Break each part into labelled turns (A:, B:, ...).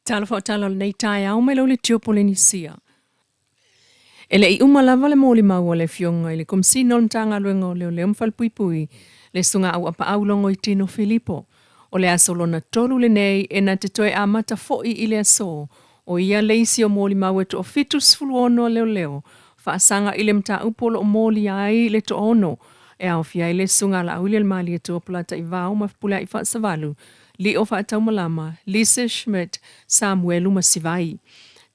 A: Tala faatala o lenei taeao mai lau Letio Polenisia. E le i uma lava le molimau a le Afioga i le Komesina o le Matagaluega o Leoleo ma Falepuipui, le Susuga Auapaau Logoitino Filipo. O le aso lona tolu lenei e na te toe amata foi i le aso, o ia le isi o molimau e toa-76 a leoleo faasaga i le mataupu o lo o molia ai le toaono e aofia ai le Susuga Laaulialemalietoa Polataivao ma Fepuleai Faasavalu, Lio Faataumalama, Lisa Schmidt, Samuelu ma Sivai.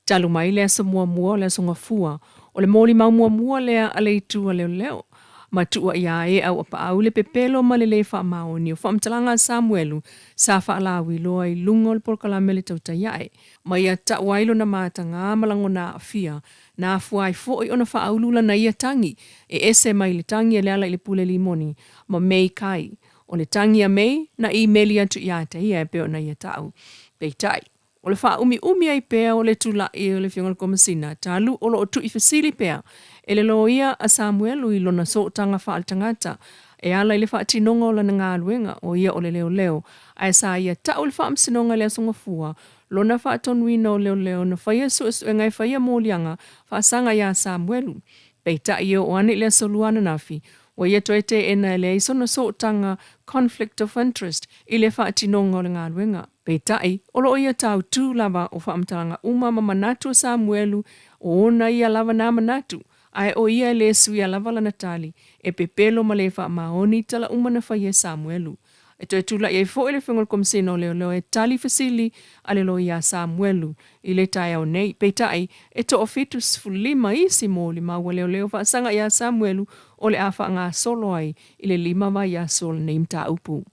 A: Talu mai le aso muamua o le Aso Gafua, o le molimau muamua lea a le itu a leoleo, ma tuuaia ai e Auapaau le pepelo ma le lē faamaoni o faamatalaga a Samuelu sa faalauiloa i luga o le polokalame Le Tautai Ae, ma ia tau ai lona matagā ma lagona aafia, na afua ai foi ona faaulu lana ia tagi e ese mai le tagi a Lealailepule Limoni ma May Kai. O le tagi a May na imeli atu iā te ia e pei ona ia tau. Peitai, O le faaumiumi ai pea o le tulai o le Afioga i le Komesina talu o lo o tuuifesili pea e le loia a Samuelu i lona sootaga faaletagata e ala i le faatinoga o lana galuega, o ia o le leoleo, ae sa ia tau i le Faamasinoga i le Aso Gafua lona faatonuina o leoleo na faia suesuega e faia moliaga faasaga iā Samuelu. Peitai e oo ane i le aso lua ananafi, ua ia toe teena e leai sona sootaga conflict of interest i le faatinoga o le galuega. Peitai, o lo o ia tautū lava o faamatalaga uma ma manatu o Samuelu, o ona ia lava nā manatu, ae o ia e lē suia lava lana tali, e pepelo ma lē faamaoni i tala uma na faia e Samuelu. E toe tula'i ai foi le Afioga i le Komesina o Leoleo e tali fesili a le loia a Samuelu i le taeao nei. Peitai, e toa-75 isi molimau a leoleo faasaga iā Samuelu o le a faagasolo ai i le lima vaiaso o lenei mataupu.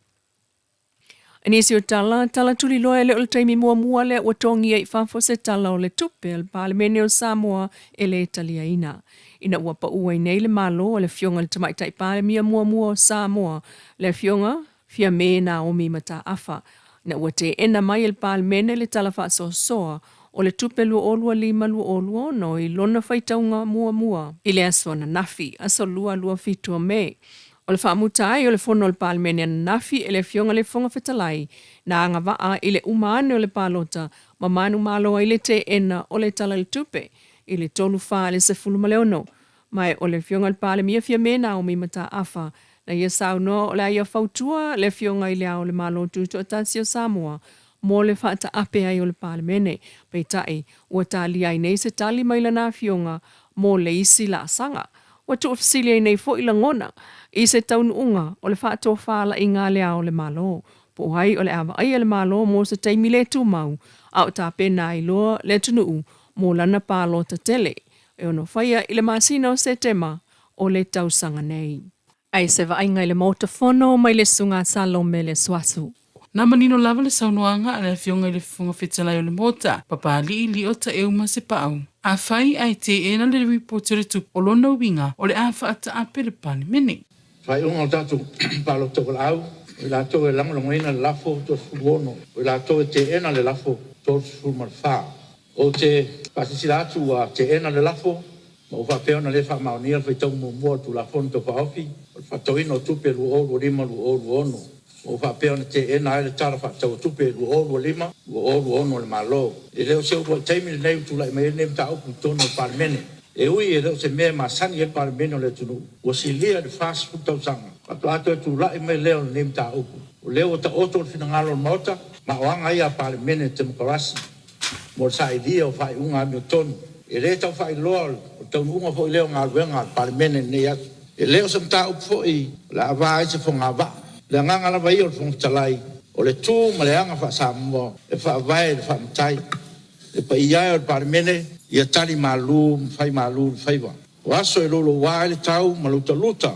A: I nisi o tala, tala tuliloa e le o le taimi muamua lea ua togia i fafo se tala o le tupe a le Palemene o Samoa e le taliaina. Ina ua pau ai nei le Malo a le Afioga i le Tamaitai Palemia muamua o Samoa, le Afioga Fiame Naomi Mataafa, ina ua teena mai e le Palemene le Tala Faasoasoa o le Tupe 2025/2026 i lona faitauga muamua i le aso ananafi, aso Lua 27 o Me. O le faamuta ai o le Fono a le Palemene ananafi e le Afioga i le Fofoga Fetalai, na agavaa i le uma ane o le palota ma manumalo ai le teena o le Tala i le Tupe i le 3 fa i le 16. Ma o le Afioga i le Palemia Fiame Naomi Mataafa na ia saunoa o le a ia fautua le Afioga i Le Ao o le Malo Tutoatasi o Samoa mo le faataape ai o le Palemene. Peitai, ua talia ai nei se tali mai lana Afioga mo le isi laasaga. Ua tuufesili ai nei foi lagona i se taunuuga o le faatofalaiga a Le Ao o le Malo, po o ai o le a vaaia le Malo mo se taimi le tumau, a o tapena ai loa le atunuu mo lana palota tele e ono faia i le masina o Setema o le tausaga nei. Ai se vaaiga i le Maota Fono mai le Susuga Salome Lesuasu.
B: Na manino lava le saunoaga a le Afioga i le Fofoga Fetalai o le Maota, Papalii Lio Taeu ma Sepaau. Afai ae teena le Lipoti o le Tupe, o lona uiga o le a faataape le Palemene.
C: Faaiuga o le tatou palota valaau, o i latou e lagolagoina le lafo 36, o i latou e teena le lafo 34. Ou te faasilasila atu ua teena le lafo ma ua faapea ona le faamaonia le faitauga muamua o le Tulafono Tau Faaofi o le Faatatauina o Tupe 2025/2026 ma ua faapea ona teena ai le Tala Faatatau o Tupe 2025/2026 a le Malo. E le o se uluai taimi lenei ua tulai mai ai lenei mataupu i totonu o le Palemene. E ui e le o se mea e masani ai le Palemene o le atunuu, ua silia i le 40 tausaga faatoa toe tulai mai lea o lenei mataupu. O lea ua taoto le finagalo o le Maota ma o aga ia a Palemene Temokarasi. mo le sailia o faaiuga amiotonu. E le tau faailoa o le taunuuga foi lea o galuega a le Palemene i lenei aso. E le o se mataupu foi o le a ava ai se fogavaa. O le agaga lava ia o le Fofoga Fetalai, o le tu ma le aga faa-Samoa e faavae i le faamatai. Le paia e o le Palemene, ia tali malu ma fai malu le faiva. O aso e louloua ai le tau ma lutaluta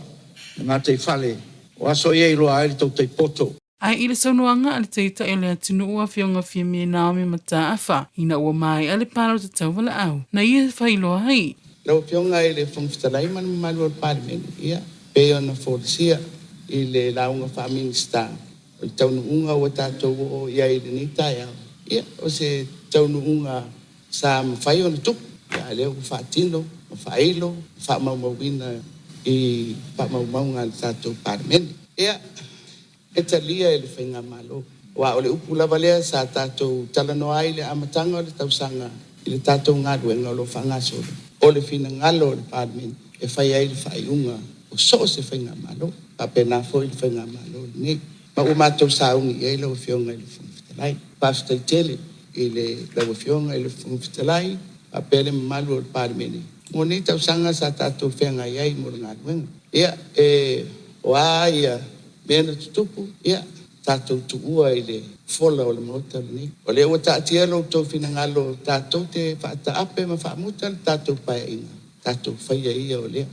C: le gataifale, o aso ia e iloa ai le tautai poto.
B: Ae i le saunoaga a le Taitai o le atunuu Afioga Fiame Naomi Mataafa ina ua maea le palota tauvalaau, na ia faailoa ai.
D: Lau Afioga i le Fofoga Fetalai ma le mamalu o le Palemene, ia, pei ona folasia i le lauga faa-Minisita, o le taunuuga ua tatou oo i ai i lenei taeao, ia, o se taunuuga sa mafai ona tupu, a o lea ua faatino ma faailo ma faamaumauina i faamaumauga a le tatou Palemene. Ia, e talia e le Faigamalo. Aua o le upu lava lea sa tatou talanoa ai i le amataga o le tausaga i le tatou galuega o lo o faagasolo, o le finagalo o le Palemene e fai ai le faaiuga o so o se faigamalo, faapena foi le faigamalo lenei. Ma ua matou sauni i ai lau Afioga i le Fofoga Fetalai. Faafetai tele i le lau Afioga i le Fofoga Fetalai faapea le mamalu o le Palemene mo nei tausaga sa tatou feagai ai mo le galuega. Ia, e, o a ia mea na tutupu, ia, tatou tuua i le fola o le Maota lenei. O lea ua taatia lo outou finagalo tatou te faataape ma faamuta le tatou Paeaiga, tatou faia ia o lea.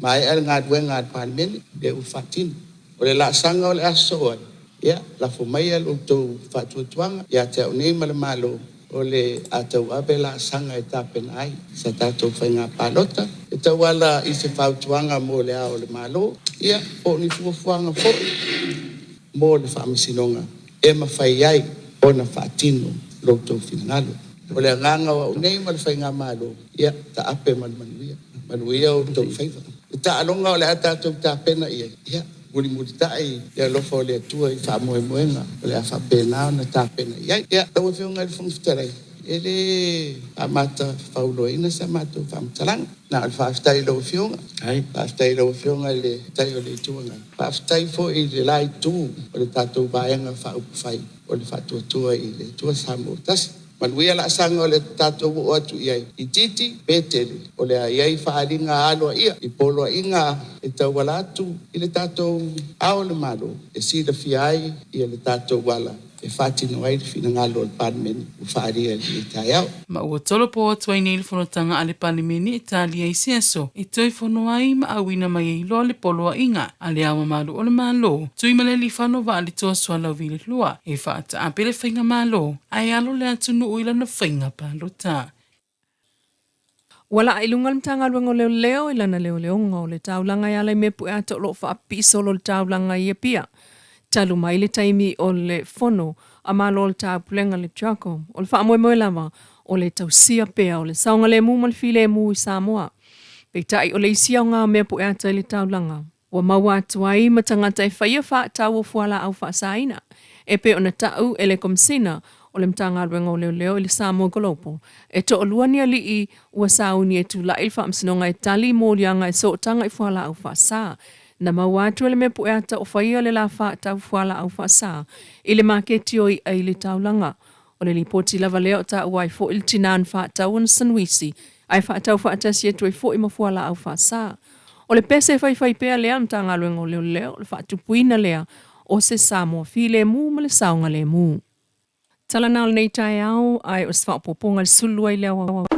D: Maea le galuega a le Palemene, lea ua faatino. O le laasaga o le a sosoo ai, ia, lafo maia lo outou faatuatuaga ia te au nei ma le Malo, o le a tauave laasaga e tapena ai sa tatou faiga palota e tauala i se fautuaga mo le Ao o le Malo, ia, po o ni fuafuaga foi mo le Faamasinoga e mafai ai ona faatino lo outou finagalo. O le agaga o au nei ma le faigamalo, ia taape ma le manuia, manuia outou faiva. Le taaloga o le a tatou tapena i ai, ia, mulimulitai le alofa o le Atua i faamoemoega o le a faapena ona tapena i ai. Ia, lau Afioga i le Fofoga Fetalai, e le faamatafauloaina sa matou faamatalaga. Na o le faafetai i lau Afioga, faafetai i lau Afioga i le Taitai o le Itu Agai, faafetai foi i le la itu o le tatou Vaega Faaupufai o le Faatuatua i le Atua Samoa Tasi. Manuia laasaga o le tatou oo atu i ai, itiiti pe tele, o le a i ai faaaliga aloaia i poloaiga e tauala atu i le tatou Ao o le Malo e silafia ai le tatou ala e faatino ai le finagalo o le Palemene ua faaalia i lenei taeao.
B: Ma ua tolopo atu ai nei le fonotaga a le Palemene e talia i se aso e toe fono ai ma auina mai ai loa le poloaiga a Le Ao Mamalu o le Malo, Tuimalealiifano Vaaletoa Sualauvi le Lua, e faataape le faigamalo ae alo le atunuu i lana faiga palota.
A: Ua laa i luga le Matagaluega o Leoleo i lana leoleoga o le taulaga e ala i mea pueata o lo o faapipii solo i le taulaga i Apia. Talu mai le taimi o le fono a Malo o le Taupulega le CHOGM, o le faamoemoe lava o le tausia pea o le saogalemu ma le filemu i Samoa. Peitai o le isi aoga o mea pueata i le taulaga, Ua maua atu ai ma tagata e faia faatau o fualaau faasaina, e pei ona ta'u e le Komesina o le Matagaluega o Leoleo i le Samoa Global, e to'alua ni ali'i ua sauni e tula'i i le faamasinoga e tali i moliaga e sootaga i fualaau faasa. Na maua atu e le mea pueata o faia le la faatau fualaau faasa i le maketi o i'a i le taulaga. O le lipoti lava lea o taua ai fo'i le tinā na faatau ana sanuisi ae faatau faatasi atu ai fo'i ma fualaau faasa. O le pese faifai pea lea a le Matagaluega o Leoleo, o le faatupuina lea o se Samoa filemu ma le saogalemu. Tala na o lenei taeao, ae o se faaopoopoga i le sulu ai le aoao.